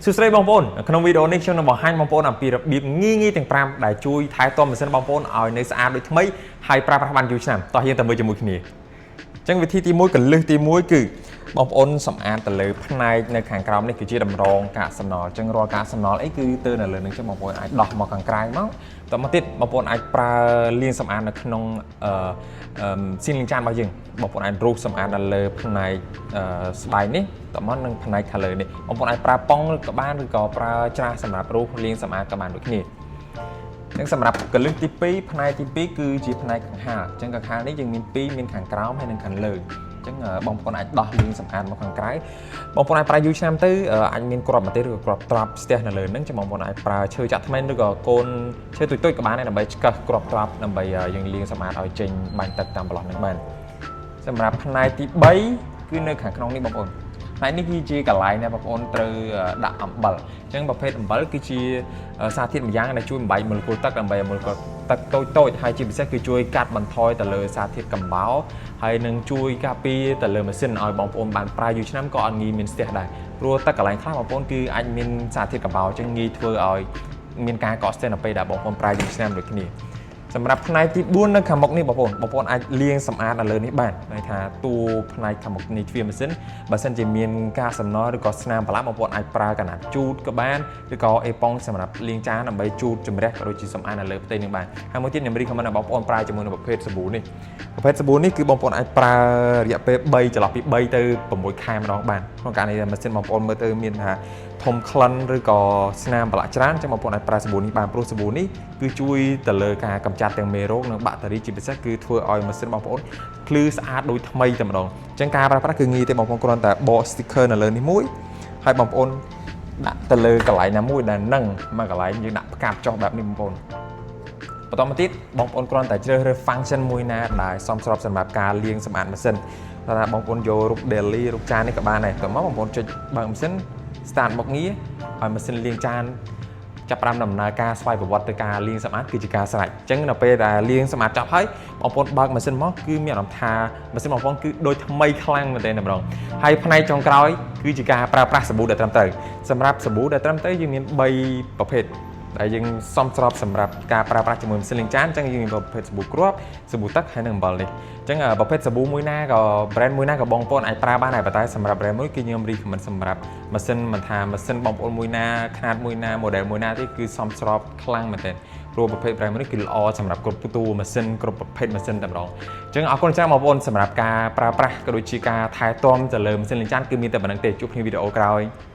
សួស្តីបងប្អូនក្នុងវីដេអូនេះខ្ញុំនឹងបង្ហាញបងប្អូនអំពីរបៀបងាយៗទាំង5ដែលជួយថែទាំម៉ាស៊ីនបងប្អូនឲ្យនៅស្អាតដូចថ្មីហើយប្រើប្រាស់បានយូរឆ្នាំតោះយើងទៅមើលជាមួយគ្នាអញ្ចឹងវិធីទី1កលឹះទី1គឺបងប្អូនសម្អាតទៅលើផ្នែកនៅខាងក្រោមនេះគឺជាតម្រងកាកសំណល់អញ្ចឹងរាល់កាកសំណល់អីគឺទៅនៅលើនឹងអញ្ចឹងបងប្អូនអាចដោះមកខាងក្រៅមកតមកទៀតបងប្អូនអាចប្រើលាងសម្អាតនៅក្នុងអឺអឺស៊ីនលាងចានរបស់យើងបងប្អូនអាចរូបសម្អាតនៅលើផ្នែកអឺស្បែកនេះតមកនឹងផ្នែក color នេះបងប្អូនអាចប្រើប៉ុងឬក៏បានឬក៏ប្រើច្រាសសម្រាប់រូបលាងសម្អាតក៏បានដូចគ្នា និងសម្រាប់កលឹះទី2ផ្នែកទី2គឺជាផ្នែកកង្ហារអញ្ចឹងកង្ហារនេះយើងមាន2មានខាងក្រោមហើយនិងខាងលើអញ្ចឹងបងប្អូនអាចដោះលាងសម្អាតមកខាងក្រៅបងប្អូនអាចប្រើយូរឆ្នាំទៅអាចមានគ្រាប់ម្ទេសឬក៏គ្រាប់ត្រប់ស្ទះនៅលើហ្នឹងចឹងបងប្អូនអាចប្រើឈើចាក់ថ្មិញឬក៏កូនឈើទូចៗក៏បានដែរដើម្បីឆ្កឹះគ្រាប់ត្រប់ដើម្បីយើងលាងសម្អាតឲ្យចេញបាញ់ទឹកតាមប្រឡោះហ្នឹងបានសម្រាប់ផ្នែកទី3គឺនៅខាងក្នុងនេះបងប្អូនផ្នែកនេះគឺជាកន្លែងដែលបងប្អូនត្រូវដាក់អំបិលអញ្ចឹងប្រភេទអំបិលគឺជាសារធាតុម្យ៉ាងដែលជួយបំបែកម៉ូលេគុលទឹកដើម្បីឲ្យម៉ូលេគុលទឹកតូចតូចហើយជាពិសេសគឺជួយកាត់បន្ថយទៅលើសារធាតុកំបោរហើយនឹងជួយការពារទៅលើម៉ាស៊ីនឲ្យបងប្អូនបានប្រើយូរឆ្នាំក៏អត់ងាយមានស្ទះដែរព្រោះទឹកកន្លែងខ្លះបងប្អូនគឺអាចមានសារធាតុកំបោរអញ្ចឹងងាយធ្វើឲ្យមានការកកស្ទះនៅពេលដែលបងប្អូនប្រើយូរឆ្នាំដូចគ្នាសម្រាប់ផ្នែកទី4នៅខាងមុខនេះបងប្អូនបងប្អូនអាចលាងសម្អាតនៅលើនេះបានន័យថាតួផ្នែកខាងមុខនេះទ្វារម៉ាស៊ីនបើសិនជាមានការសំណល់ឬក៏ស្នាមប្រឡាក់បងប្អូនអាចប្រើកណាត់ជូតក៏បានឬក៏អេប៉ុងសម្រាប់លាងចានដើម្បីជូតជំរះក៏ដូចជាសម្អាតនៅលើផ្ទៃនឹងបានហើយមួយទៀតខ្ញុំ recommend ឲ្យបងប្អូនប្រើជាមួយនឹងប្រភេទសាប៊ូនេះប្រភេទសាប៊ូនេះគឺបងប្អូនអាចប្រើរយៈពេល3ចន្លោះពី3ទៅ6ខែម្ដងបានក្នុងករណីដែលម៉ាស៊ីនបងប្អូនមើលទៅមានថាធំក្លិនឬក៏ស្នាមប្រឡាក់ច្រើនចឹងបងប្អូនអាចប្រើសាប៊ូនេះបានព្រោះសាប៊ូនេះគឺជួយទៅលើការកម្ចាត់ទាំងមេរោគនិងបាក់តេរីជាពិសេសគឺធ្វើឲ្យម៉ាស៊ីនបងប្អូនភ្លឺស្អាតដូចថ្មីតែម្ដងអញ្ចឹងការប្រើប្រាស់គឺងាយទេបងប្អូនគ្រាន់តែបក sticker នៅលើនេះមួយហើយបងប្អូនដាក់ទៅលើកន្លែងណាមួយដែលនឹងមកកន្លែងយើងដាក់ផ្កាប់ចុះបែបនេះបងប្អូនបន្តមកទៀតបងប្អូនគ្រាន់តែជ្រើសរើស function មួយណាដែលសមស្របសម្រាប់ការលាងសម្អាតម៉ាស៊ីនថាបងប្អូនយករូប daily រូបចាននេះក៏បានដែរតោះមកបងប្អូនចុចបើកម៉ាស៊ីន start មុខងារឲ្យម៉ាស៊ីនលាងចានចាប់ផ្ដើមដំណើរការស្វ័យប្រវត្តិទៅការលាងសម្អាតគឺជាការស្រេចអញ្ចឹងនៅពេលដែលលាងសម្អាតចប់ហើយបងប្អូនបើកម៉ាស៊ីនមកគឺមានអារម្មណ៍ថាម៉ាស៊ីនបងប្អូនគឺដូចថ្មីខ្លាំងមែនទែនតែម្ដងហើយផ្នែកចុងក្រោយគឺជាការប្រើប្រាស់សាប៊ូដែលត្រឹមត្រូវសម្រាប់សាប៊ូដែលត្រឹមត្រូវយើងមាន3ប្រភេទដែលយើងសមស្របសម្រាប់ការប្រើប្រាស់ជាមួយម៉ាស៊ីនលាងចានអញ្ចឹងយើងមានប្រភេទសាប៊ូគ្រាប់សាប៊ូទឹកហើយនិងអំបិលនេះអញ្ចឹងប្រភេទសាប៊ូមួយណាក៏ brand មួយណាក៏បងប្អូនអាចប្រើបានដែរប៉ុន្តែសម្រាប់ brand មួយគឺខ្ញុំ recommend សម្រាប់ម៉ាស៊ីនមិនថាម៉ាស៊ីនបងប្អូនមួយណាខ្នាតមួយណា model មួយណាទេគឺសមស្របខ្លាំងមែនទែនព្រោះប្រភេទ brand មួយនេះគឺល្អសម្រាប់គ្រប់តួម៉ាស៊ីនគ្រប់ប្រភេទម៉ាស៊ីនតែម្ដងអញ្ចឹងអរគុណច្រើនបងប្អូនសម្រាប់ការប្រើប្រាស់ក៏ដូចជាការថែទាំទៅលើម៉ាស៊ីនលាងចានគឺមានតែប៉ុណ្ណឹងទេជួបគ្នាវីដេអូក្រោយ។